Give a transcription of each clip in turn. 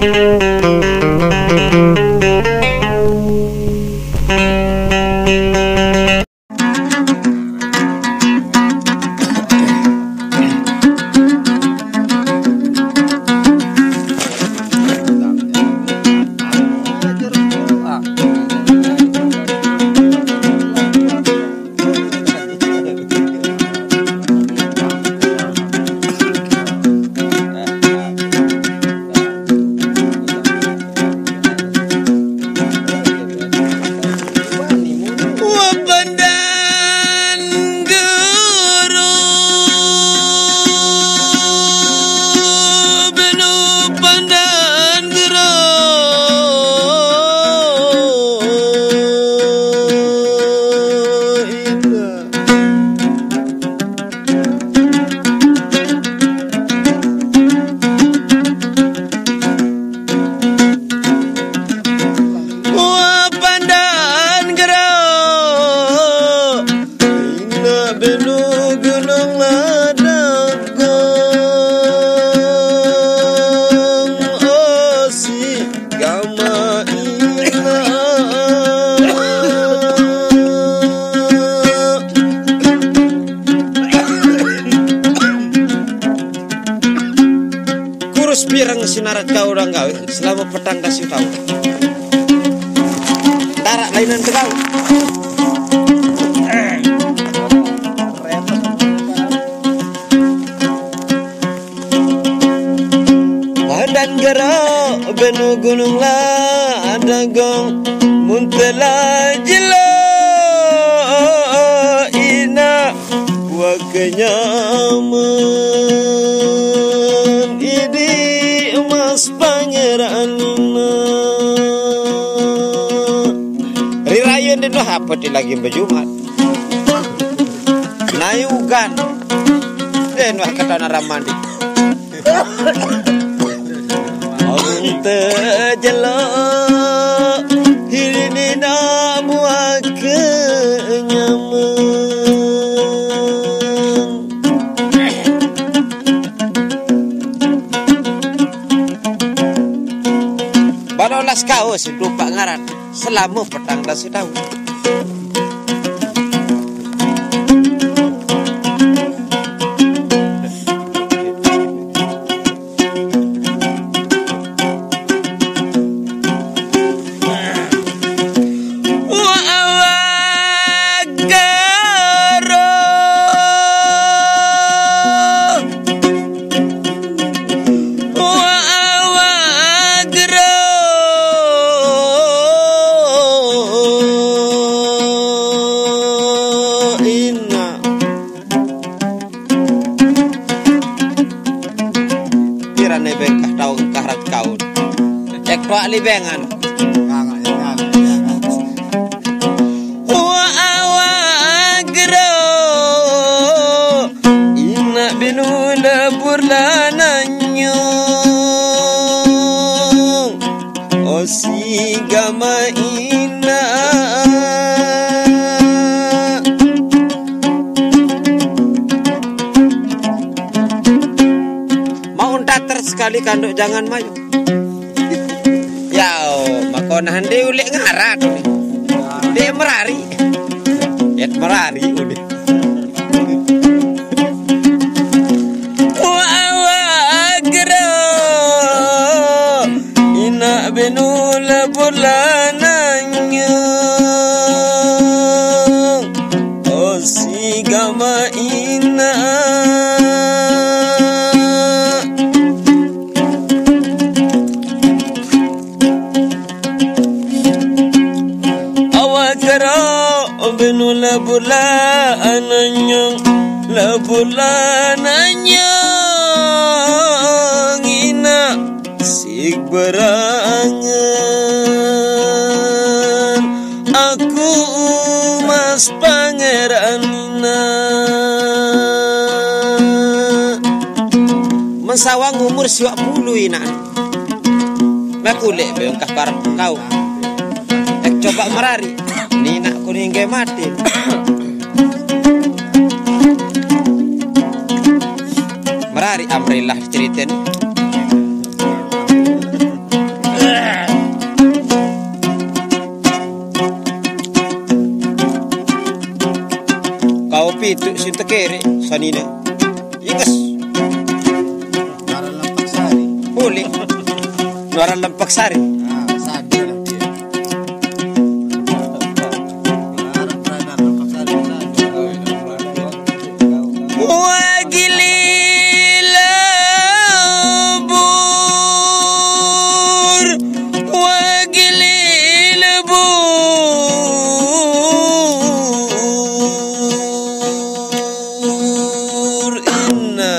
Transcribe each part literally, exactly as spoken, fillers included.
Wa pandan guru benu pandan guru. Wa pandan gero, ina benu gunung ladang, osi gama ina. Kurus pireng sinarat kau orang gawe selama petang dasi tahun. Tarak lainan ke kau. Padan gero benu gunung ladagong muntela jelo ina. Wa kenyaman idi emas pangeran. Rirayun dino hapet lagi bejumat. Nayugan. Den wah ketana ramandi. Amun tejelo, hirnina buah kenyaman. Balolas kaos dupak ngaran selama petang dasi tahun. Wa awagaro, wa awagaro, ina. Pirane bengkah tau engkah rat kaun. Cek tuak libengan. Wa awagro, ina binu lebur lananyung. Osi gama ina. Mau untat sekali kanduk jangan mayu. Yau, mako nah ndi ulik ngarat. Ndi merari. Yet merari udah. Wa awagro, ina benu lebur lananyung. Osi gama ina. Awagro benu lebur lananyung, lebur lananyung ina sig berangan aku mas pangeran ina. Mesawang umur siwak puluh ina. Makulek beong kah karep kau. Ek coba merari. Nina kuning ge mati. Merari amrilah ceriten. Itu si tekere sanine. Inges. Nuaran Lempak Sari. Boleh. Nuaran Lempak Sari. Ah, sadar lah dia. Nuaran Lempak Sari, sadar. Wagili lebur, wagili lebur. Inna.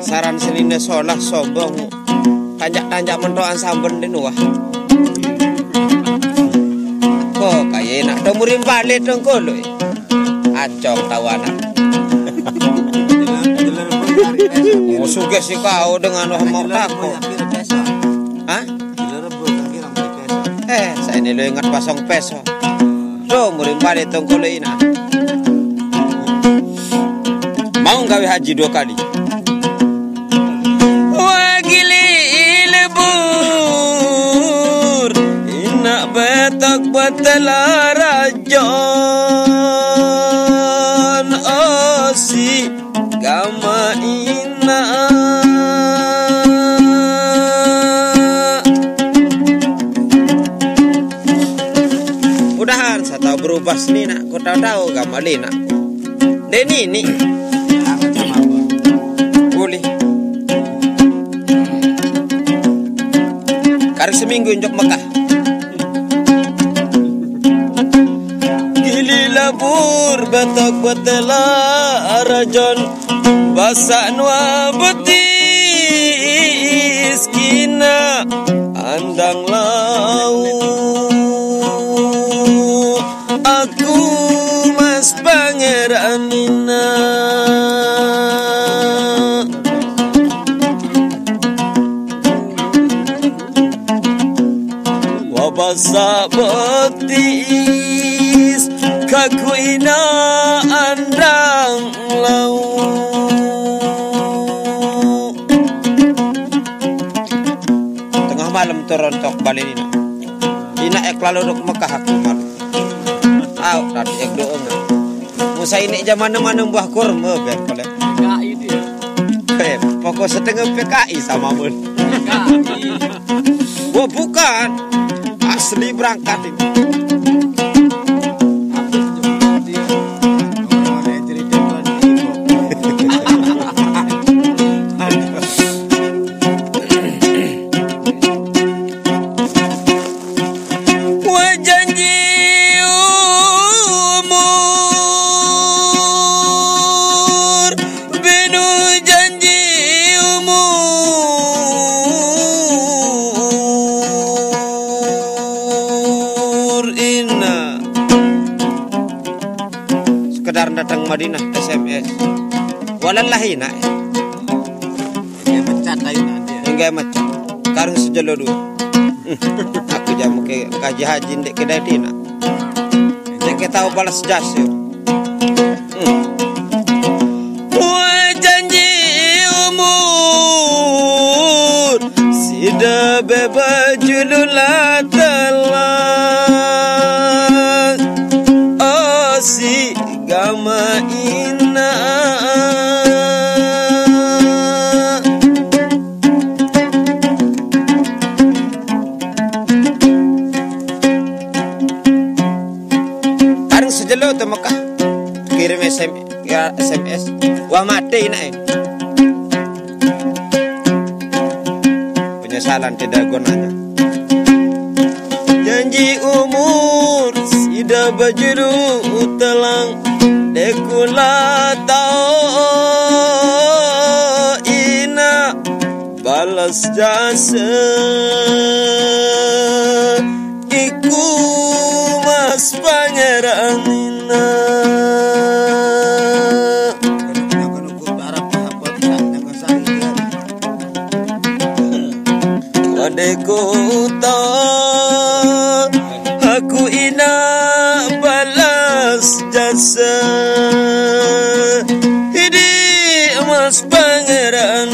Saran seline solah sobong. Tanjak-tanjak mentoan samben den wah. Kok kaya enak to murim balik dong kolo. Acong tahu anak. Oh, suges si kau dengan wah mau tako. Hah? Eh, saya ini lo ingat pasang peso. Do, murim balik tongkolo ina. Mau gawe haji dua kali. Wagili lebur, ina betok betela rajon osi. Gama ina. Mudahan saya tahu berubah sini nak. Ku tahu-tahu gama lina. Deni ni. Boleh. Kari seminggu injuk Mekah. Gili labur batak batela arajon basak nua betis kina andang lau aku mas pangeran ina. Wabasa betis kaku ina andang lau. Tengah malam turun tok balik ina. Ina ek lalu dok Mekah aku malu. Au tadi ek doa. Musa ini zaman mana buah kurma ber pole. K I dia. Eh, pokok setengah P K I sama pun. P K I. Wah, bukan. Asli berangkat ini. Wa janji umur, binu janji umur ina. Sekedar datang Madinah S M S. Walallahi nak. Dia mecat ayu nanti. Hingga mecat. Karung sejelo dua. Aku jamu ke kaji haji ndek kedai tina. Ndek ke tahu balas jasa. Hmm. Wa janji umur sida bebajulu latalas. Oh, si gama ina. Karung sejelo tu Mekah kirim S M, ya, S M S. Wah, mati nak eh. Penyesalan tidak gunanya. Janji umur sida bajuru telang dekula tau ina balas jasa iku mas pangeran ina. Adekku ta aku ina balas jasa. Idi Pangeran